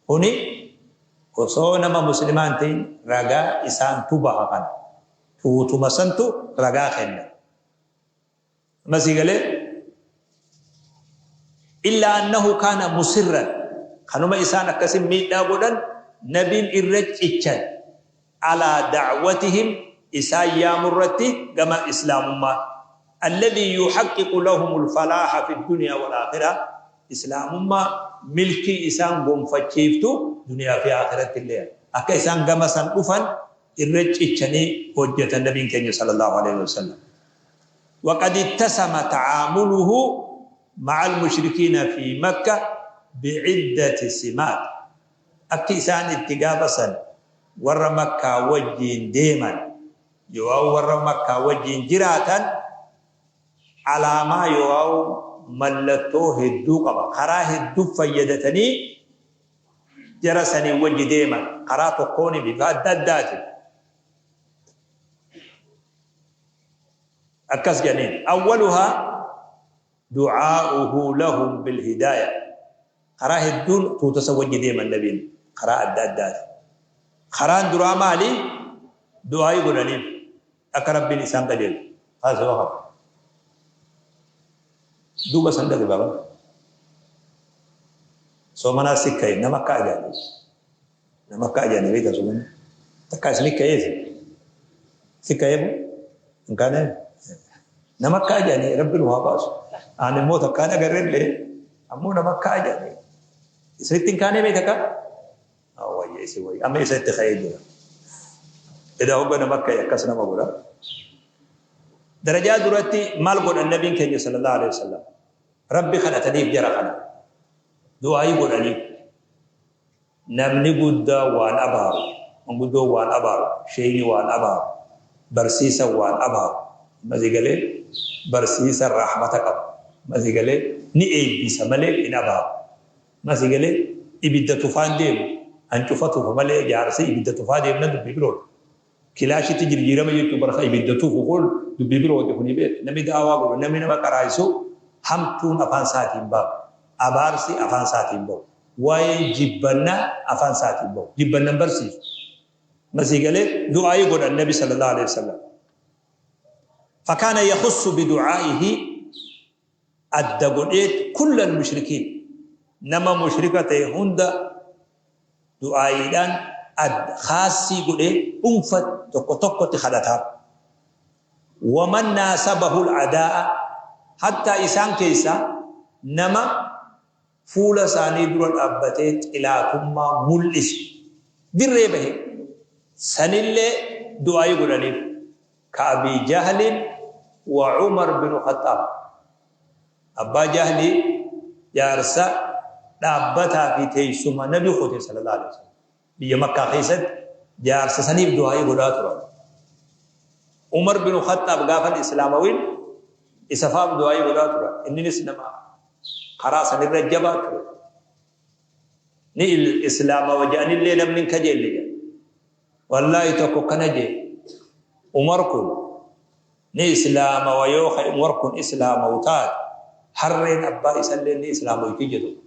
Kuni osoo nama muslimaa hin ta'in ragaa isaantu baha kana. Tuutuma santu ragaa kenna. Amma sii galee? Illaa annahu kaana musirran kanuma isaan akkasin miidhaa godhan nabiin irra cichan alaa da'watihim isaan yaamurratti gama islaamummaa alladhii yuhaqqiqu lahumul falaaha fi dunyaa wal aakhirah islaamummaa milkii isaan gonfachiiftu duniyaa fi aakhiratti illee akka isaan gama san dhufan irra cichanii hojjatan nabiin keenya sallallahu alaihi wasallam. Waqad ittasama ta'aamuluhu ma'al mushrikiina fi Makka bi'iddati simaat. Akki isaan itti gaafa san warra Makkaa wajjiin deeman yooaa warra Makkaa wajjiin jiraatan alaamaa yooaa mallattoo hedduu qaba. Karaa hedduu fayyadatanii jara saniin wajji deeman. Karaa tokkooni bifa adda addaatiin. Akkas jedhaniin, Awwaluhaa du'aa'uhu lahum bilhidaaya. Karaa hedduun tuuta san wajji deeman Nabiin karaa adda addaati. Karaan duraa maali? Du'aa'ii godhaniif akka Rabbiin isaan qajeelchu. Kaasi waha. Duuba san dhaqi baba. Soomanaa si ka'e nama akka ajaa'iba. Nama akka ajaa'ibaa beektaa soomanni. Takkaa isin ka'eeti. Si ka'ee moo? Hin kaane? Nama akka ajaa'ibaa rabbi nu haa baasu. Ani immoo takkaan agarrellee ammoo nama akka ajaa'ibaa. Isinitti hin kaanee beekta akka? Wayya isin wayya. Amma isa itti ka'ee jira. Edaa hogga nama ka'e akkas nama godha. Darajaa duratti maal godhan nabiin keenya sallallahu alaihi wasallam? Rabbi kadhataniif jara kana. Du'aayii godhaniif. Namni guddaan waan abaaru, manguddoon waan abaaru, sheeyni waan abaaru, barsiisan waan abaaru. Amma sii galee? Barsiisan rahmata qaba. Amma sii galee? Ni eebbisa malee hin abaaru. Amma sii galee? Ibidda tufaan deemu, hancufa tufa malee jaarsi ibidda tufaa deemnan dubbii birooti. Kilaashitti jirjiirama jechuu bar ka ibidda tufu kun dubbii birooti kuni beek. Namni da'awaa godhu, namni nama qaraa'isu hamtuun afaan isaatii hin baatu. Abaarsi afaan isaatii hin bahu. Waa'een jibbannaa afaan isaatii hin bahu. Jibbanna hin barsiisu. Amma sii galee? Du'aa'ii godhan Nabi sallallahu alaihi wasallam. Fakaana yakhussu bidu'aa'ihi adda godheet kullal mushrikiin nama mushrika ta'e hunda du'aa'iidhaan adda khaassii godhee dhuunfa tokko tokkotti kadhataaf. Waman naasabahul adaa'a hattaa isaan keessaa nama fuula isaanii dura dhaabbatee xilaatummaa mul'ise dirree bahe sanillee du'aa'ii godhaniif. Ka Abii Jahlin wa Umar binu Khaxxaab. Abbaa Jahlii jaarsa dhaabbataa fi teessuma Nabi kute sallallahu aleyhi wa sallam. Biyya Makkaa keessatti jaarsa saniif du'aa'ii godhaa turan. Umar binu Khaxxaab gaafa hin islaamawin isa faaf du'aa'ii godhaa turan. Inninis nama karaa sanirra jabaa ture. Ni islaamawa je'anillee namni hin kajeelle jedhan. Wallaahi tokko akkana je'e Umar kun ni islaamawa yoo ka Umar kun islaamawu taate harreen abbaa isalleen ni islaamoyti je tokko.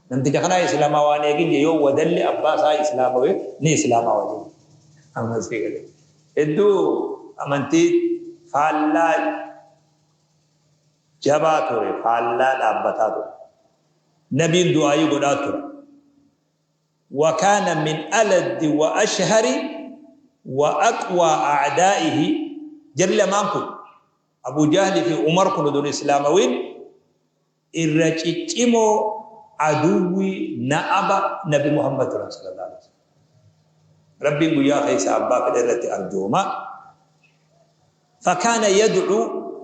Namticha kanaa islaamawaa hin eegin je yoo wadalli abbaa isaa islaamawe ni islaamawa je. Amma sii gale. Hedduu amantii faallaa jabaa ture faallaa dhaabbataa ture. Nabiin du'aayii godhaa ture. Wa kaana min aladdi wa ashhari wa aqwaa a'daa'ihi jarri lamaan kun Abuu Jahli fi Umar kun odoo hin islaamawin irra ciccimoo aduwwii na'aba Nabi Muhammad turan sallallahu alaihi wasallam. Rabbiin guyyaa keessa abbaa fedhe irratti arjooma. Fakaana yad'uu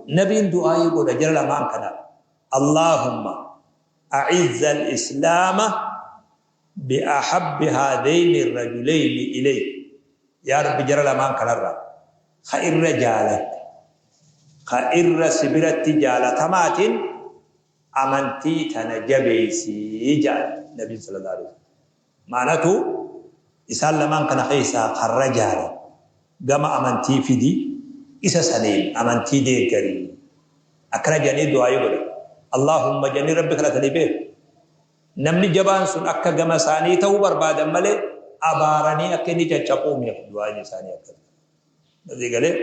Nabiin du'aayii godha jara lamaan kanaaf. Allaahumma a'izza al-islaama bi ahabbi haadhayni ar-rajulayni ilayk Yaa Rabbi jara lamaan kanarraa ka irra jaalatte, ka irra si biratti jaalatamaatiin amantii tana jabeeysi ja'an Nabiin sallallaahu aleyhi wa sallam. Ma'anatu isaan lamaan kana keessaa ka irra jaalatte gama amantii fidi, isa saniin amantii deeggari. Akkana jedhanii du'aa'ii godhan. Allaahumma jedhanii Rabbi kadhatanii beeku. Namni jabaan sun akka gama isaanii ta'uu barbaadan malee abaaranii akka inni caccabuu miti du'aan isaanii akka. Asii galee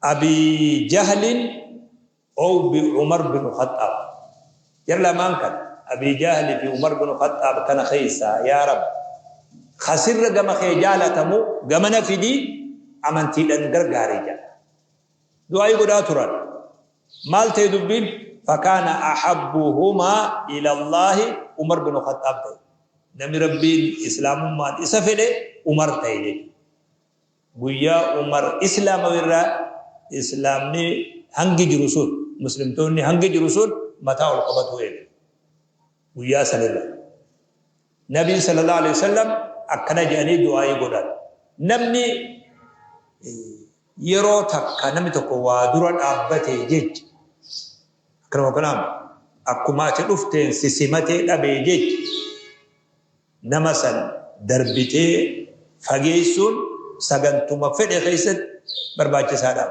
Abi Jahlin أو بعمر بن الخطاب jara lamaan kan Abi Jahli fi Umar bin Khattaab kana keessa, yaa Rabbi, kasirra gama kee jaalatamu gamana fidii amantiidhaan gargaaree jedha. Du'aayii godhaa turan. Maal ta'e dubbiin? فكان أحبهما إلى الله Umar bin Khattaab ta'e. Namni Rabbiin islaamummaan isa fedhe Umar ta'e jechuudha. Guyyaa Umar islaama irraa islaamni hangi jiru sun, muslimtoonni hangi jiru sun mataa ol qabatu eegale. Guyyaa sanirra. Nabiin صلى الله عليه وسلم akkana jedhanii du'aayii godhan. Namni yeroo takka namni tokko waa dura dhaabbate jecha, akkanuma kanaam akkuma ati dhufteen si simatee dhabee jecha, nama san darbitee fageessuun sagantuma fedhe keessatti barbaachisaadha.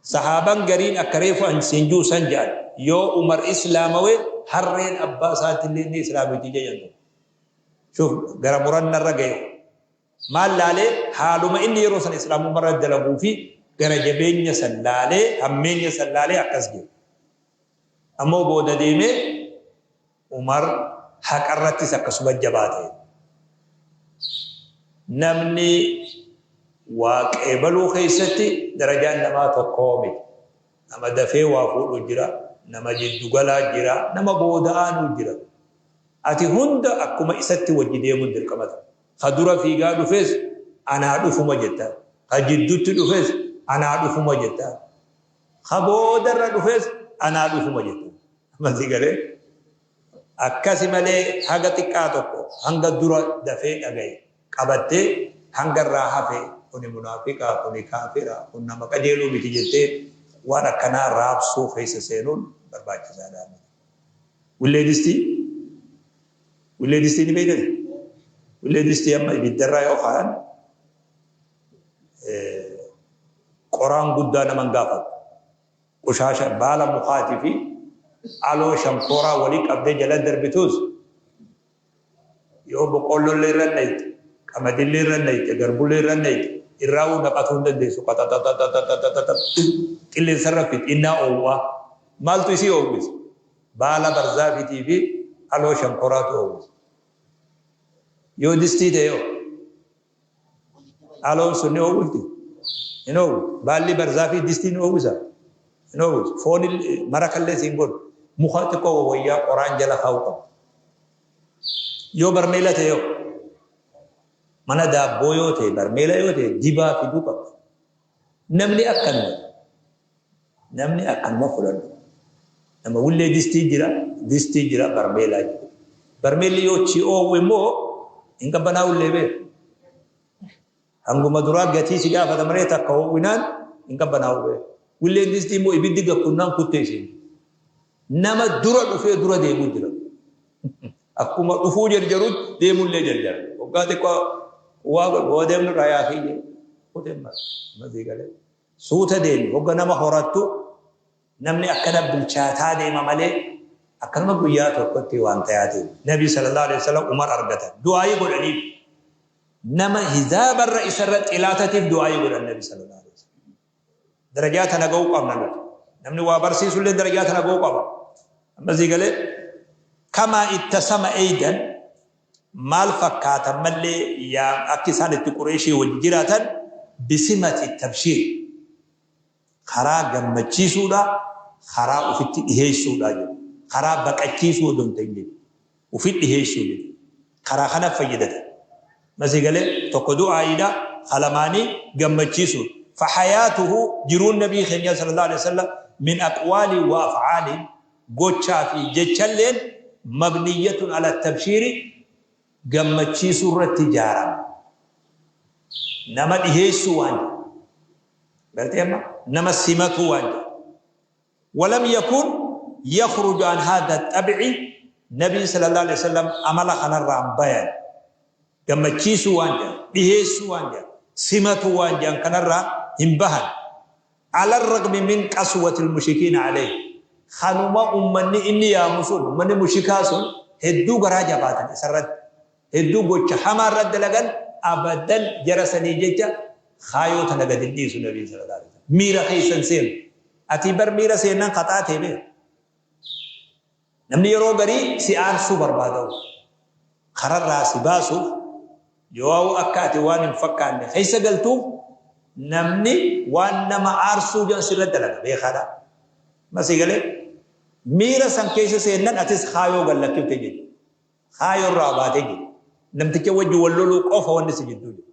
Sahaaban gariin akka reefu an siin juu san jedhan, yoo Umar islaamawe harreen abbaa isaatti illee inni islaamiti jedhan tokko. شوف gara murannarra gahe. Maal laalee? Haaluma inni yeroo san islaamummaa irra dalaguu fi gara jabeenya san laalee, hammeenya san laalee akkas jedhe. Ammoo booda deemee Umar haqarrattis akkasuma jabaate. Namni waa qeebaluu keessatti darajaan namaa tokkoo miti. Nama dafee waa fuudhu jira, nama jiddugalaa jira, nama booda'aanuu jira. Ati hunda akkuma isatti wajji deemuun dirqama ta'a. Ka dura fiigaa dhufes anaa dhufuma jetta. Ka jidduutti dhufes anaa dhufuma jetta. Ka boodarra dhufes anaa dhufuma jetta. Amantii galee akkasi malee haga xiqqaa tokko hanga dura dafee dhagaye qabattee, hanga irraa hafe kuni munaafiqaa, kuni kaafira, kun nama qajeeluu miti jettee waan akkanaa raabsuu keessa seenuun barbaachisaadha. Willee distii, willee distii ni beektani? Willee distii amma ibiddarraa yoo kaayan qoraan guddaa naman gaafatu. Qushaasha baala mukaatii fi aloo shankooraa walii qabdee jala darbituus, yoo boqqoollollee irra nayite, qamadillee irra nayite, garbullee irra nayite, irraa naqatuu hin dandeessu. Qaxaxaxaxaxaxaxa qilleensarra fixi innaa oowwaa. Maaltu isii oowwisa? Baala barzaafitii fi aloo shankoraatu oowwisa. Yoo distii ta'e yoo aloon sun ni oowwifti? Hin oowwisu. Baalli barzaafii distii ni oowwisa? Hin oowwisu. Foon marakallee siin godhu. Muka xiqqoo wayyaa qoraan jala kaa'uu qabu. Yoo barmeela ta'e yoo mana daabboo yoo ta'e, barmeela yoo ta'e, dibaa fiduu qabda. Namni akkanuma, namni akkanuma fudhadhu. Nama wullee distii jira, distii jira, barmeelaa jira. Barmeelli yoo chi oowwe immoo hin qabbanaa ullee beeku. Hanguma duraa gatii si gaafata malee takka ho'inaan hin qabbanaa'u beeku. Wulleen distii immoo ibiddi gakkunnaan kuttee isheen. Nama dura dhufee dura deemuu jira. Akkuma dhufuu jarjaruutti deemullee jarjara. Waggaa xiqqoo waa godhu deemnu irraa yaa kiyye. Kuteen mara. Masii galee. Suuta deemi. Hogga nama horattu namni akkana bilchaataa deema malee akkanuma guyyaa tokkotti waan ta'aa deema. Nabi صلى الله عليه وسلم Umar argatan. Du'aayii godhaniif. Nama hizaabarra isarra xilaatatiif du'aayii godhan Nabi صلى الله عليه وسلم. Darajaa tana ga'uu qabna nuti. Namni waa barsiisullee darajaa tana ga'uu qaba. Ammasii galee كما اتسم أيضا maal fakkaatan mallee yaa akka isaan itti Qureeshii wajji jiraatan بسمة التبشير, karaa gammachiisuudha, karaa ufitti dhiheessuudha jedhu, karaa baqachiisuu odoo hin ta'in jedhu, ufitti dhiheessuu jedhu, karaa kana fayyadatan. Masii galee tokko du'aayiidha, kalamaanii gammachiisuudha. فحياته jiruun nabii keenya صلى الله عليه وسلم من أقوال وأفعال, gochaa fi jechalleen, مبنية على التبشير, gammachiisuu irratti ijaarama. Nama dhiheessuu waan jedhu. Gartee amma nama simatuu waan jedhu. ولم يكن يخرج عن هذا الطبع. نبي صلى الله عليه وسلم amala kanarraan bayan, gammachiisuu waan jedhan, dhiheessuu waan jedhan, simatuu waan jedhan kanarraa hin bahan. على الرغم من قسوة المشركين عليه. Kanuma ummanni inni yaamu sun, ummanni mushrikaa sun hedduu garaa jabaatan isarratti. Hedduu gocha hamaa irratti dalagan abadan jara sanii jecha kaayoo tana gad hin dhiisu Nabiin sallallahu alaihi wasallam. Miira keessa hin seenu. Ati bar miira seennan kaxaa tee beek. Namni yeroo garii si aarsuu barbaada'u. Kararraa si baasuuf yoo akka ati waan hin fakkaanne keessa galtuuf namni waan nama aarsuu jedhan sirra dalaga beekaadha. Masii galee miira san keessa seennan atis kaayoo gad lakkifte jechuudha. Kaayoo irraa baatee jechuudha. Namticha wajji wal loluu qofa wanni si jidduu jiru.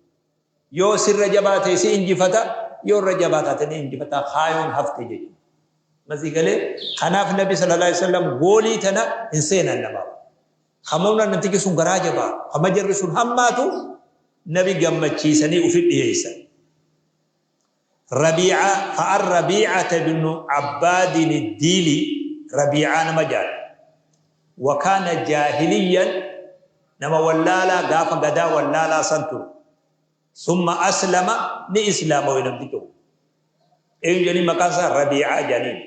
Yoo sirra jabaa ta'e si injifata, yoo irra jabaa taate ni injifata, kaayoon hafte jechuudha. Masii galee kanaaf Nabi sallallahu alaihi wasallam goolii tana hin seenan namaaf. Hamamna namtichi sun garaa jabaa, hama jarri sun hammaatu Nabi gammachiisanii ufi dhiyeessan. Rabii'aa fa'an Rabii'ata binu Abbaadin Diili Rabii'aa nama jaal. Wa kaana jaahiliyyan nama wallaalaa gaafa gadaa wallaalaa san ture. Summa aslama ni islaamawe namtichi kun. Eenyu jedhanii maqaan isaa Rabii'aa jedhaniin.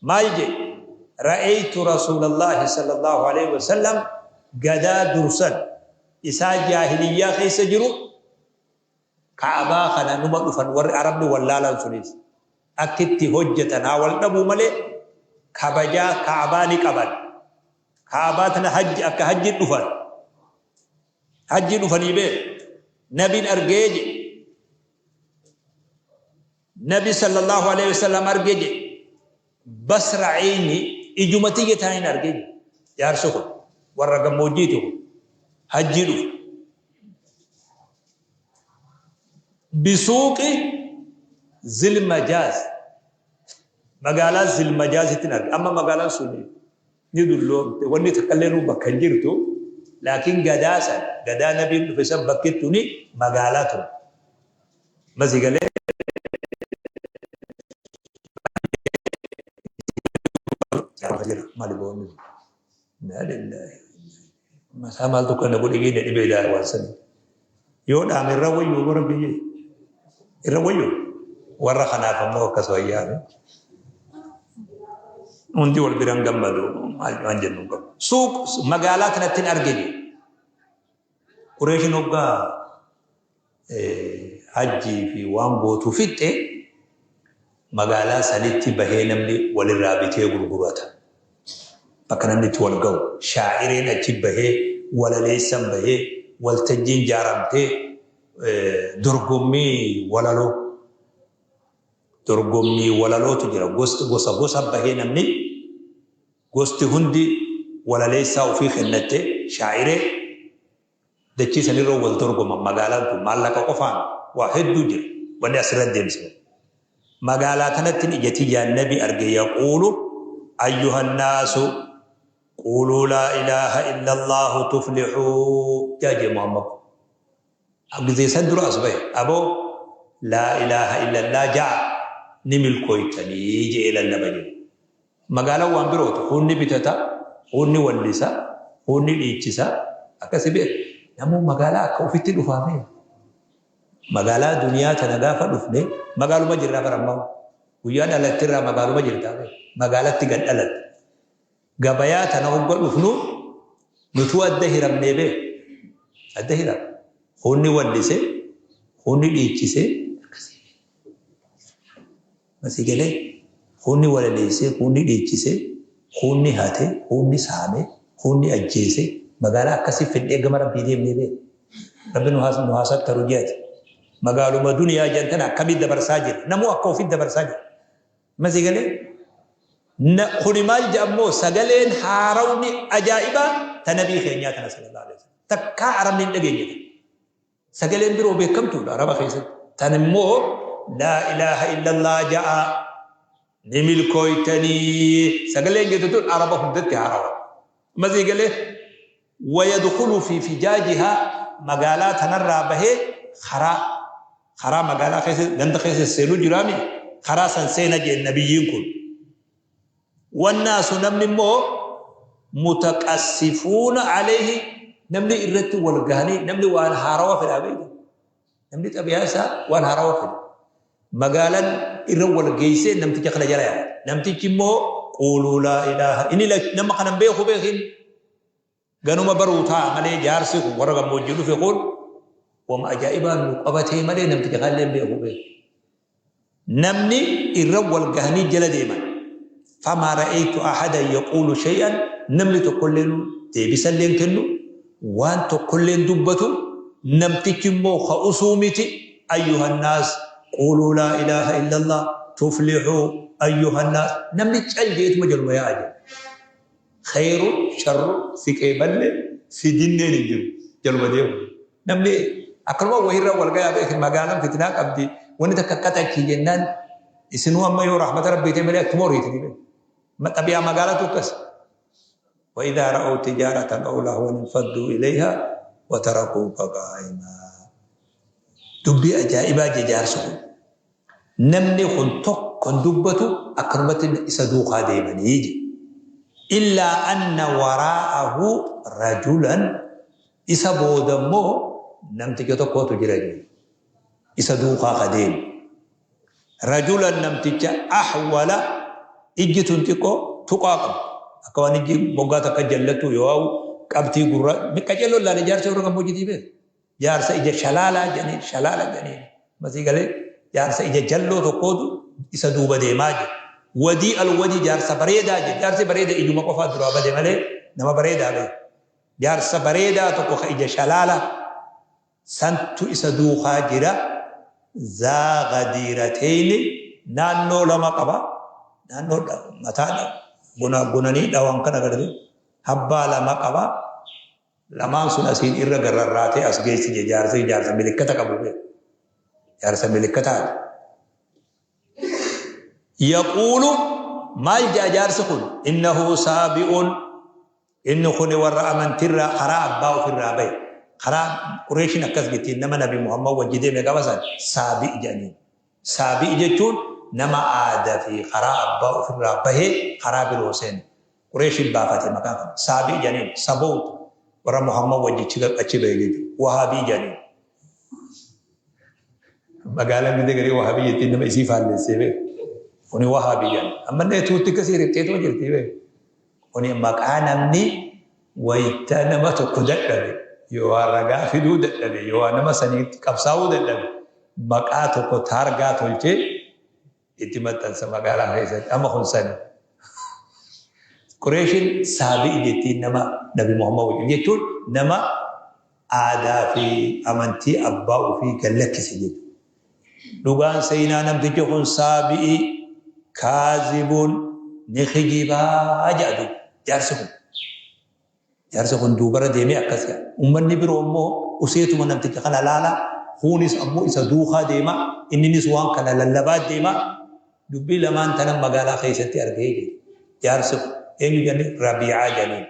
Maal jedhe? Ra'aytu Rasuulallaahi sallallaahu aleyhi wa sallam gadaa dursan isaa jaahiliyyaa keessa jiru Ka'abaa kana numa dhufan warri Arabni wallaalaan sunis. Akki itti hojjatan haa wal dhabuu malee kabajaa Ka'abaa ni qaban. Ka'abaa tana hajji akka hajji dhufan. Hajji dhufanii beek. Nabiin argee jedhe. Nabi sallallahu alaihi wasallam arge jedhe. Basra eyni ijuma tiyya taanin arge jedhe. Jaarsi kun warra gammoojjiiti kun hajjii dhufe. Bisuuqi Zilmajaaz magaalaa Zilmajaazittin arge. Amma magaalaan sun ni dulloomte wanni takka illee nuu bakka hin jirtu laakiin gadaa san gadaa nabiin dhufe san bakki tuni magaalaa ture. Masii galee maali boonni inna lillahi masaa maaltu kana godhe jedhe dhibee daa waan sanii yoo dhaame irra wayyuu bara biyye irra wayyuu warra kanaaf ammoo akkas wayyaame hundi wal biran gammadu maal waan jennu hin qabu. Suuq magaalaa kanatti hin argine. Qureeshin hoggaa hajjii fi waan gootu fixxe magaalaa sanitti bahee namni walirraa bitee gurgurata. Bakka namni itti wal gahu. Shaa'ireen achi bahee, walaleessan bahee, waltajjiin jaaramtee dorgommii walaloo dorgommii walalootu jira. Gosti gosa gosa bahee namni gosti hundi walaleessaa ofii kennattee shaa'iree Dachii sanirra wal dorgoman magaalaan tun maallaqa qofaan waa hedduu jira wanni asirra deemsifamu. Magaalaa tanattin ija tiyyaan nabi arge yaquulu ayyuhannaasu quuluu laa ilaaha illallaahu tuflixuu jaa jee Muhammad kun. Gizee san dura as bahe aboo laa ilaaha illallah ja'a ni milkooytanii je'ee lallaba jee. Magaalaan waan birooti. Kuun ni bitata, kuun ni wallisa, kuun ni dhiichisa. Akkasi beek. Namuu magaalaa akka ofitti dhufaa mee. Magaalaa duniyaa tana gaafa dhufne magaaluma jirraa bara ammaa. Guyyaa dhalattirraa magaaluma jirtaa bee. Magaalatti gad dhalatte. Gabayaa tana hogga dhufnu nutuu adda hiramnee bee. Adda hiram. Kuun ni wallise, kuun ni dhiichise. Akkasi. Masii galee? Kuunni walaleessee, kuunni dhiichisee, kuunni hate, kuunni saame, kuunni ajjeese, magaalaa akkasii fedhee gama Rabbii deemnee beek. Rabbi nu haa nu haa sattaru jeeti. Magaaluma duniyaa jedhan tana akkamii dabarsaa jira. Namuu akka ofitti dabarsaa jira. Masii galee? Na kuni maal jedhammoo sagaleen haarawni ajaa'ibaa ta nabii keenyaa tana sallallahu alaihi wasallam. Takkaa arabni hin dhageenye tana. Sagaleen biroo beekamtuudha Araba keessatti. Tan immoo laa ilaaha illallah ja'a ni milkooytanii sagaleen jettu tun Araba hundatti haarawa. Amma sii galee wayadkhulu fi fijaajihaa magaalaa tanarraa bahee karaa karaa magaalaa keessa ganda keessa seenuu jiraami karaa san seena jeen nabiyyiin kun. Wannaasu namni immoo mutaqassifuuna alayhi namni irratti wal gahanii namni waan haarawa fedhaa beekta. Namni xabiyaa isaa waan haarawa fedha. Magaalaan irra wal geessee namticha kana jala yaa'e. Namtichi immoo quuluu laa ilaaha inni nama kana hin beeku beekin ganuma baruu taa'a malee jaarsi kun warra gammoojjii dhufe kun wama ajaa'ibaa nu qabatee malee namticha kanallee hin beeku beeku. Namni irra wal gahanii jala deeman. Famaa ra'aytu ahadan yaquulu shay'an namni tokkolleen deebisallee hin kennu waan tokkollee hin dubbatu namtichi immoo ka usuu miti ayyuhannaas quuluu laa ilaaha illallah tuflixuu ayyuhannaas namni cal jeetuma jaluma yaa'a jedhe. Kheyru sharru si qeeballe si dinneen hin jiru jaluma deemu. Namni akkanuma wahirra wal gayaa beeki magaalan fitnaa qabdi wanni takka qaxachi jennaan isinuu amma yoo rahmata rabbii ta'e malee akkuma horiitini beeku. Xabi'aa magaalatu akkas. وإذا رأوا تجارة أو لهوا انفضوا إليها وتركوك قائما. Dubbii ajaa'ibaa jee jaarsi kun. Namni kun tokko hin dubbatu akkanumatti isa duukaa deemanii je. Illaa anna waraa'ahu rajulan isa booda immoo namticha tokkotu jira je. Isa duukaa ka deemu. Rajulan namticha ahwala ijji tun xiqqoo tuqaa qabdu. Akka waan ijji moggaa takka jallattu yoo ha'u qabtii gurra qaceelloon laale jaarsa yeroo gammoojjitii beeku. Jaarsa ija shalaalaa jedhaniin shalaala jedhaniin masii galee jaarsa ija jalloo tokkootu isa duuba deemaa jira. Wadii alwadii jaarsa bareedaa jira. Jaarsi bareeda ijuma qofaa duraa bade malee nama bareedaa beeku. Jaarsa bareedaa tokko ka ija shalaala santu isa duukaa jira. Zaa gadiirateyni naannoo lama qaba. Naannoo mataa gonanii dhawan kana garte habbaa lama qaba. Lamaan sun asiin irra gad rarraatee as geessi jee jaarsi jaarsa milikkata qabu beeku. Jaarsa milikkataati. Yaquulu maal ja'a jaarsi kun innahu saabi'un inni kun warra amantirraa karaa abbaa ofirraa bahe karaa Qureeshiin akkas jettiin nama Nabi Muhammad wajji deeme gaafa san saabi'i jedhaniin. Saabi'i jechuun nama aadaa fi karaa abbaa ofirraa bahee karaa biroo seene. Qureeshiin baafate maqaa kana. Saabi'i jedhaniin. Sabowt warra Muhammad wajji achi bahe jechuudha. Wahaabii jedhaniin. Magaalaan gidee garii wahaabii jettiin nama isii faallessee beeku. Kuni wahaabii jedhan. Ammallee tuutti akkasii riphxeetuma jirti beeku. Kuni maqaa namni wayita nama tokko dadhabe yoo ragaa fiduu dadhabe yoo nama saniitti qabsaa'uu dadhabe maqaa tokko taargaa tolchee itti maxxansa magaalaa keessatti. Amma kun sani. Qureeshiin saabi'i jettiin nama Nabi Muhammad wajjin jechuun nama aadaa fi amantii abbaa ofii gad lakkise jechuudha. Dhugaan seenaa namtichi kun saabi'i kaazibuun ni kijibaa jedha duuba jaarsi kun. Jaarsi kun duubarra deemee akkas jedha. Ummanni biroo immoo useetuma namticha kana laala, kuunis ammoo isa duukaa deema, inninis waan kana lallabaa deema. Dubbii lamaan tanan magaalaa keessatti argee jedhe. Jaarsi kun eenyu jedhanii Rabiicaa jedhaniin.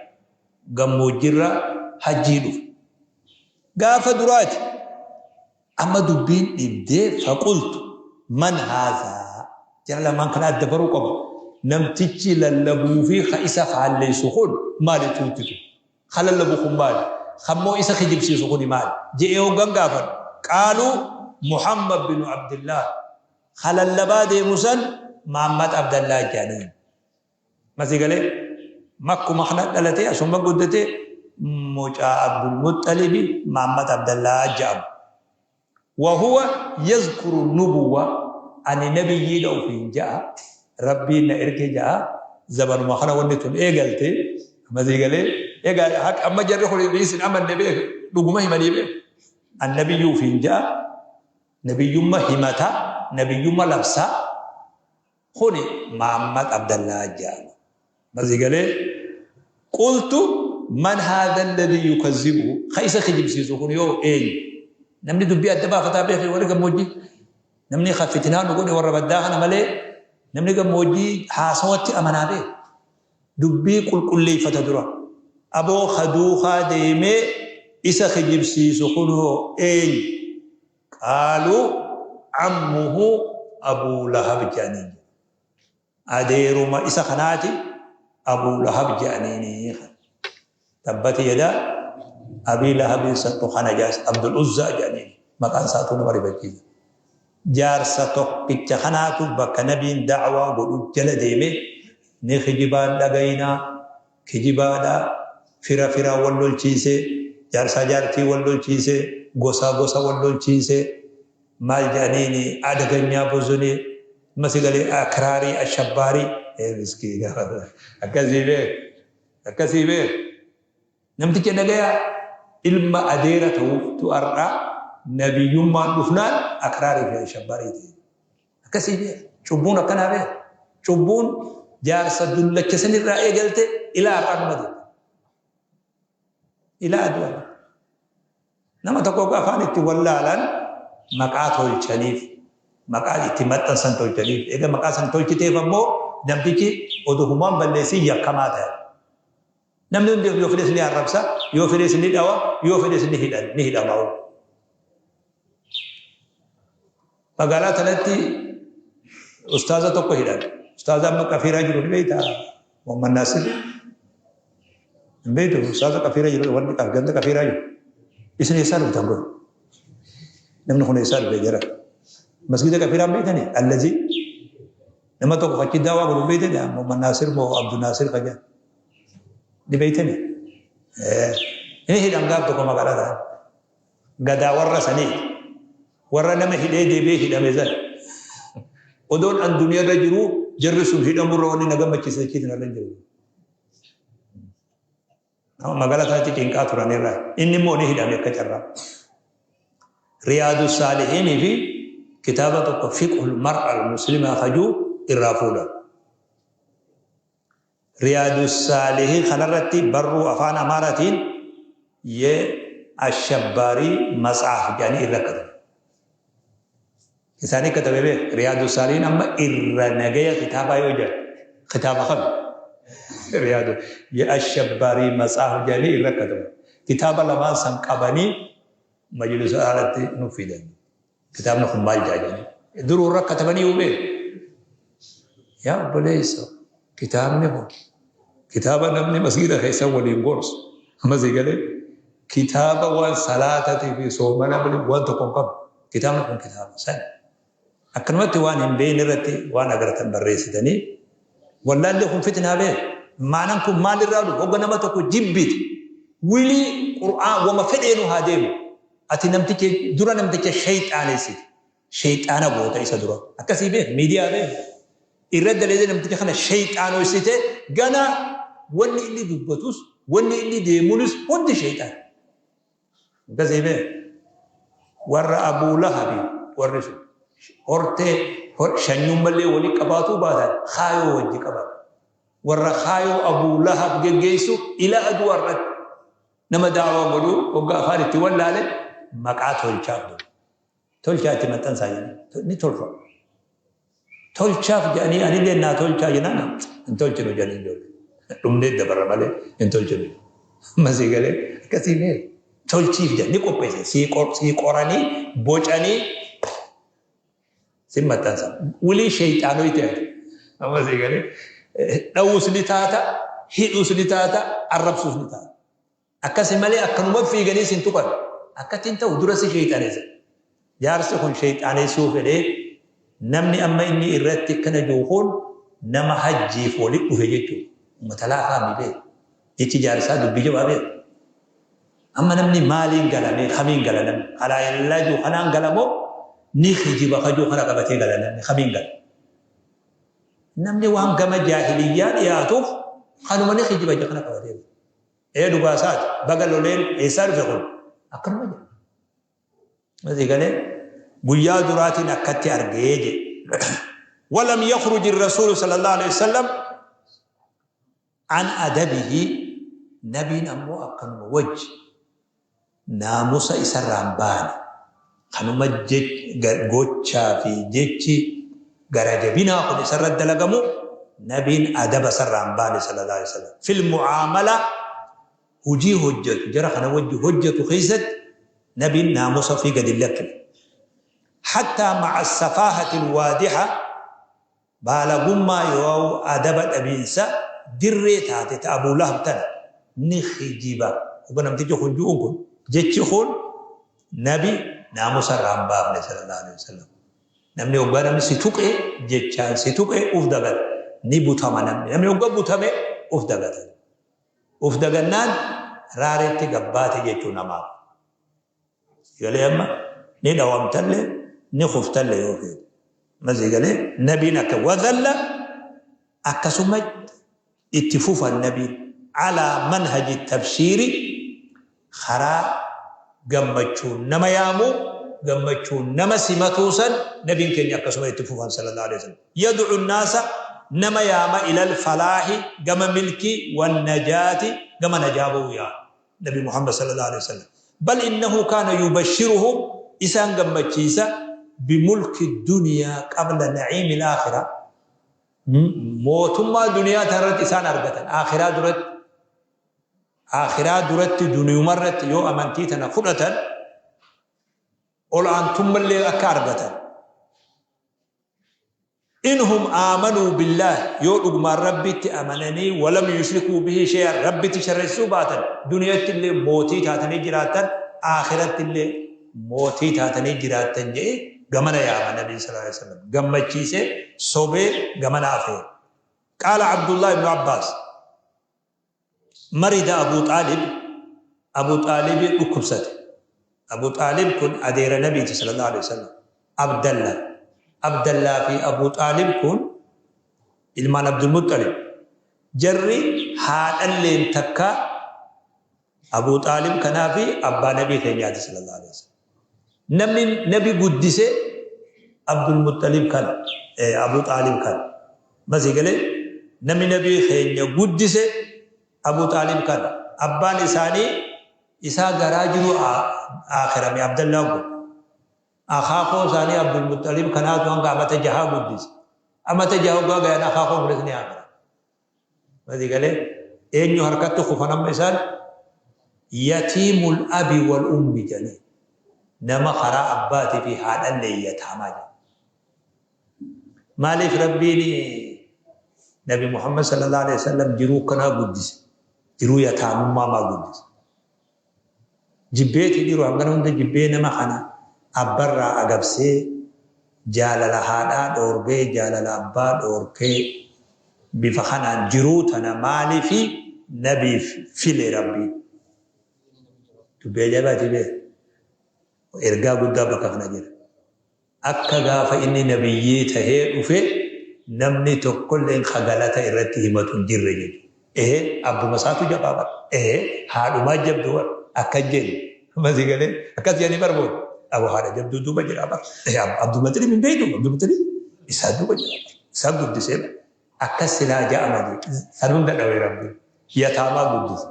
Gammoojjiirra hajjii dhufe. Gaafa duraati. Amma dubbiin dhibdee faqultu man haazaa jara lamaan kana adda baruu qaba. Namtichi lallabuu fi ka isa faalleessu kun maali tuutti tun? Ka lallabu kun maali? Kammoo isa kijibsiisu kuni maali? Je'ee hoggan gaafadhu. Qaaluu Muhammad binu Abdillah. Ka lallabaa deemu san Muhammad Abdallah jedhaniin. Masii galee makkuma kana dhalatee asuma guddatee mucaa Abdul Muxxalibi Muhammad Abdallaa jedhamu. Wahuwa yazkuru nubuwwa ani nabiyyiidha ofiin ja'a rabbiin na erge ja'a zamanuma kana wanni tun eegalte masii galee egaa haq amma jarri kun isin amanne beek dhuguma himanii beek an nabiyyuu ofiin ja'a nabiyyumma himata nabiyyumma labsa Kuni Mahammad Abdallaa jedhama. Masii galee qultu man haadha alladhii yukazzibuhu ka isa kijibsiisu kun yoo eenyu? Namni dubbii adda baafataa beeke warri gammoojjii namni ka fitinaa nu godhe warra baddaa kana malee namni gammoojjii haasawatti amanaa beeku. Dubbii qulqulleeffata dura. Aboo ka duukaa deemee isa kijibsiisu kun hoo eenyu? Qaaluu ammuhu Abuu Lahab je'aniin jedhe. Adeeruma isa kanaati Abuu Lahab je'aniini. Tabbati yadaa Abii Lahabiin sattu kana jaas Abdul Uzzaa je'aniin. Maqaan isaatuu nama rifachiisa. Jaarsa tokkicha kanaatu bakka nabiin da'waa godhu jala deeme, ni kijibaan dhagayinaa, kijibaadha, fira firaa wal lolchiise, jaarsaa jaartii wal lolchiise, gosaa gosa wal lolchiise, maal jedhaniini adaganyaa bozonee, amma si galee akraarii ashabbaarii, miskiina akkasii bee, akkasii bee. Namticha dhagayaa, ilma adeera ta'uuftu har'a nabiyyummaan dhufnaan akraarii fi ashabbaarii ta'e. Akkasii bee, cubbuun akkanaa bee, cubbuun jaarsa dullacha sanirraa eegalte ilaa har'aa numa deemte. Ilaa aduu har'aa. Nama tokko afaan itti wallaalan maqaa tolchaniif, maqaa itti maxxansan tolchaniif. Eega maqaa san tolchiteef ammoo namtichi oduu humaan balleessin yakkamaa ta'e. Namni hundi yoo fedhes ni arrabsa, yoo fedhes ni dhawa, yoo fedhes ni hidhan, ni hidhama. Magaalaa tanatti ustaaza tokko hidhan. Ustaaza amma qafiiraa jiru ni beektaa? Muhammad Naasir. Hin beektu, ustaaza qafiiraa jiru, wanni ganda qafiiraa jiru. Isin eessaa dhuftan kun? Namni kun eessaa dhufe jara? Masgida qafiiraa hin beektanii? Allazii. Nama tokko achi daawaa godhu hin beektanii? Muhammad Naasir moo Abdul Naasir kan jedhan. Ni beektanii? Inni hidhan gaaf tokko magaalaa ta'an. Gadaa warra saniiti. Warra nama hidhee deebi'ee hidhame san. Odoon an duniyarra jiruu jarri sun hidhamurra wanni na gammachiise achiitiin irra hin jiru. Magaalaa sanatti cinqaa turanirraa. Inni immoo ni hidhame akka carraa. Riyaadu Saalihiinii fi kitaaba tokko Fiqhul Mar'al Muslimaa kajuu irraa fuudhan. Riyaadu Saalihiin kanarratti barruu afaan Amaaraatiin ye Ashabbaarii Matsaaf jedhanii irra katabe. Isaanii katabe beek, Riyaadu Saalihiin amma irra nagaya kitaabaa yoo jedhan kitaaba kami? Riyaadu ye Ashabbaarii Matsaaf jedhanii irra katabe. Kitaaba lamaan san qabanii majlisa alatti nu fidan. Kitaabni kun maal jedha jedhanii. Duruu irra katabanii yoo beeku. Yaa obboleessa, kitaabni kun kitaaba namni masgiida keessa waliin gorsu. Amma sii galee, kitaaba waan salaatatii fi soomana malee waan tokko hin qabu. Kitaabni kun kitaaba sani. Akkanumatti waan hin beekne irratti waan agartan barreessitanii, wallaalli kun fitnaa beeku. Maanan kun maalirraa dhufu? Hogga nama tokko jibbite, wilii Qur'aan wama fedheenu haa deemu. Ati namticha dura namticha sheyxaanessite. Sheyxaana goota isa dura. Akkasii beek, miidiyaa beek. Irra daleedee namticha kana sheyxaanoessite, gana wanni inni dubbatus wanni inni deemunis hundi sheyxaana. Akkasii beek. Warra Abuu Lahabi warri sun hortee shanyummallee walii qabaatuu baatan kaayoo wajji qaban. Warra kaayoo Abuu Lahab geggeessu ila aduu har'atti. Nama da'waa godhu hogga afaan itti wallaale maqaa tolchaaf dura. Tolchaa itti maxxansaa jedhanii ni tolfa. Tolchaaf jedhanii anillee naa tolchaa jennaan hin tolchinu jedhanii ijoollee. Dhumnee dabarra malee hin tolchinu. Amma sii galee, akkasii mee tolchiif jedhan ni qopheessan, sii qoranii bocanii sin maxxansan. Wilii sheeyxaanoyti ati. Amma sii galee, dhawuus ni taata, hidhuus ni taata, arrabsuus ni taata. Akkasi malee akkanuma fiiganii sin tuqan. Akkatti hin ta'u, dura si sheeyxaneessa. Jaarsi kun sheeyxaanessuu fedhee, namni amma inni irratti akkana jiru kun nama hajjiif wali dhufe jechuudha. Ummata laafaa mi beeku. Jechi jaarsaa dubbii jabaa beeku. Amma namni maaliin gala mee, kamiin gala namni? Kalaa ilallaa jiru kanaan gala moo ni kijiba kajuu kana qabatee gala, namni kamiin gala? Namni waan gama jaahiliyyaa dhiyaatuuf kanuma ni kijiba jedhu kana qabatee gala. Ee, dhugaa isaati. Baga loleen eessaa dhufe kun? Akkanuma jedha. Asii galee guyyaa duraatiin akkatti argee jedhe. Walam yakhruji rasuulu sallallahu alaihi wasallam an adabihi, nabiin ammoo akkanuma wajji naamusa isarraa hin baane, kanuma gochaa fi jechi gara jabinaa kun isarra dalagamu, nabiin adaba isarraa hin baane sallallahu alaihi wasallam. Fil mu'aamala, hujii hojjatu jara kana wajji hojjatu keessatti nabiin naamusa ofii gadi hin lakkifne. Hattaa ma'a safaahati alwaadiha, baalagummaa yoow adaba dhabiinsa dirree taate ta Abuu Lahab tana ni kijiba. Hogga namtichi kun ju'uun kun, jechi kun nabi naamusa irraa hin baafne sallallahu alaihi wasallam. Namni hoggaa namni si tuqe, jechaan si tuqe, uf dagata. Ni butama namni. Namni hoggaa butame uf dagata. Uf dagannaan raaretti gabbaate jechuu namaaf. Si galee amma? Ni dhawamtalle, ni kuftalle yoo feete. Amma si galee? Nabiin akka wadhalla akkasuma itti fufan nabiin alaa manhaji tabshiiri karaa gammachuun nama yaamuu, gammachuun nama simatuu san nabiin keenya akkasuma itti fufan sallallahu alaihi wasallam. Yad'u naasa nama yaama ilal falaahi gama milkii wan najaati gama najaa ba'uu yaama. Nabi Muhammad sallallahu alaihi wasallam. Bal innahu kaana yubashshiruhum isaan gammachiisa bimulki duniyaa qabla na'iimil aakhirah. Mootummaa duniyaa tanarratti isaan argatan aakhiraa duratti aakhiraa duratti duniyumarratti yoo amantii tana fudhatan ol aantummallee akka argatan. Inhum aamanuu billaah yoo dhugumaan Rabbitti amananii walam yushrikuu bihi shay'an Rabbitti sharreessuu baatan duniyatti illee mootii taatanii jiraattan aakhiratti illee mootii taatanii jiraattan je'ee gamana yaama Nabiin sallallaahu aleyhi wa sallam gammachiisee sobee gamana afeera. Qaala Abdullaah ibnu Abbaas Marida Abuu Xaalib Abuu Xaalibi dhukkubsate. Abuu Xaalib kun adeera Nabiiti sallallahu alaihi wasallam. Abdalla Abdallaa fi Abuu Xaalib kun ilmaan Abdul Muxxalib. Jarri haadhalleen takka Abuu Xaalib kanaa fi abbaa Nabii keenyaati sallallahu alaihi wasallam. Namni Nabi guddise Abdul Muxxalib kana, Abuu Xaalib kana. Masii galee namni Nabii keenya guddise Abuu Xaalib kana. Abbaan isaanii isaa garaa jiru aakhirame Abdallaan kun. Akaakoo isaanii Abdul Muxxalib kanaatu hanga amata jahaa guddise. Amata jaha hoggaa gayan akaakoo kunis ni aakhirame. Masii galee eenyu harkatti kufan amma isaan yatiimul abi wal ummi jedhanii nama karaa abbaatii fi haadhallee yataamaa jedhan. Maaliif Rabbiin Nabi Muhammad sallallahu alaihi wasallam jiruu kanaa guddise? Jiruu yataamummaa maa guddise? Jibbeeti dhiiroo hangana hunda jibbee nama kana abbarraa agabsee jaalala haadhaa dhoorgee jaalala abbaa dhoorkee bifa kanaan jiruu tana maalifi nabiif file Rabbiin? Dubbii ajaa'ibaati bee. Ergaa guddaa bakka kana jira. Akka gaafa inni nabiyyii tahee dhufe namni tokkolleen ka galata irratti himatu hin jirre jechuudha. Ehee abbuma isaatu jabaa bar. Ehee haadhumaa jabdu bar. Akkas jenna. Amma sii galee akkas jedhanii bar booda. Abo haadha jabduu duuba jira bar. Ehee Abdulmuxalib hin beektu Abdulmuxalib isaa duuba jira bar. Isaa guddisee bar. Akkas silaa ja'ama jedhe. San hunda dhawe Rabbiin. Yataamaa guddise.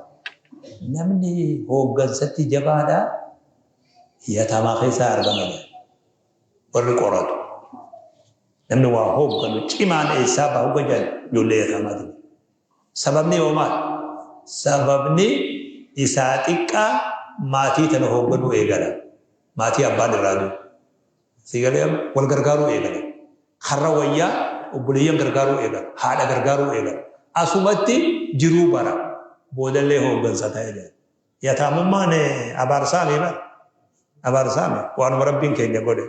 Namni hooggansatti jabaadha yataamaa keessaa argama jedhan. Warri qoratu. Namni waa hoogganu cimaan eessaa baha hogga jedhan ijoollee yataamaati jedhan. Sababni hoo maal? Sababni isaa xiqqaa maatii tana hoogganuu eegala. Maatii abbaan irraa du'e. Sii galee amma? Wal gargaaruu eegala. Karra wayyaa obboleeyyan gargaaruu eegala. Haadha gargaaruu eegala. Asumatti jiruu bara. Boodallee hooggansa ta'e jedhan. Yataamummaan abaarsaami bar. Abaarsaami. Waanuma Rabbiin keenya godhe.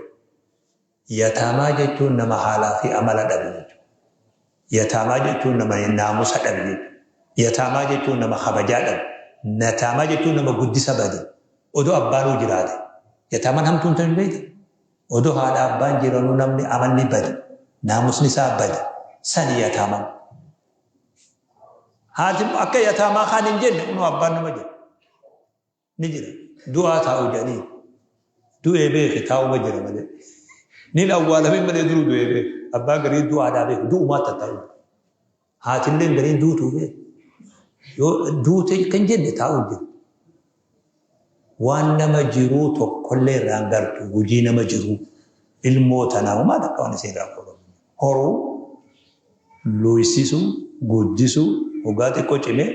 Yataamaa jechuun nama haalaa fi amala dhabe jechuudha. Yataamaa jechuun nama naamusa dhabe jechuudha. Yataamaa jechuun nama kabajaa dhabe. Nataamaa jechuun nama guddisa bade. Odoo abbaanuu jiraate. Yataamaan hamtuun tami beekta? Odoo haadha abbaan jiranuu namni amalli bade. Naamusni isaa bade. Sani yataamaan. Haati immoo akka yataamaa kaan hin jenne kunoo abbaan nama jira. Ni jira. Du'aa taa'u jedhanii. Du'ee beeke taa'uma jira malee. Nin awwaalamin malee duruu du'ee beeke. Abbaan garii du'aadhaa beeke. Du'umaa tattaa'u. Haatilleen gariin duutuu beeke. Yoo duute kan jenne taa'u jira. Waan nama jiruu tokkollee irraa hin gartu. Hojii nama jiruu. Ilmoo tanaa homaa takka waan isin irraa qoodhamu. Horuu, luuysisuu, guddisuu, hoggaa xiqqoo cimee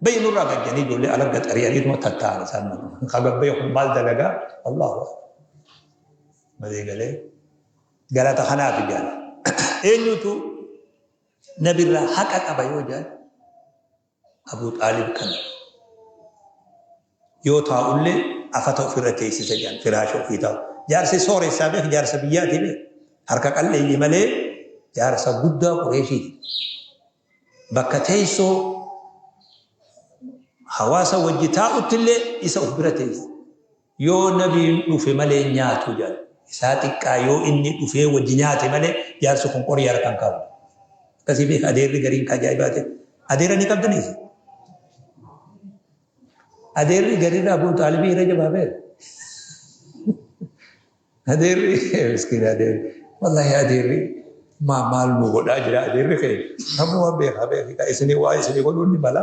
bayi nurraa gad jedhanii ijoollee ala gad ari'aniituma tattaa'an isaan nama. Ka gad bahe kun maal dalagaa? Allahu a'lam. Malee galee galata kanaaf jedhan. Eenyutu nabirraa haqa qaba yoo jedhan Abuu Xaalib kana. Yoo taa'ullee Afata ofirra teessisa jedhan, firaasha ofii taa'u. Jaarsi sooressaa beek, jaarsa biyyaati beek. Harka qal'eeyyi malee jaarsa guddaa Qureeshiiti. Bakka teessoo hawaasa wajji taa'utti illee isa of bira teessa. Yoo nabiin dhufe malee hin nyaatu jedhan. Isaa xiqqaa yoo inni dhufee wajji nyaate malee jaarsi kun qorii harka hin kaa'u. Akkasii beeka adeerri gariin ka ajaa'ibaa ta'e. Adeera ni qabdanii isin? Adeerri gariin Abuu Xaalibii irra jabaa beeka. Adeerri miskiin adeerri wallahi adeerri maa maal nu godhaa jira adeerri kee namni waan beekaa beekaa isinii waa isinii godhuun ni mala.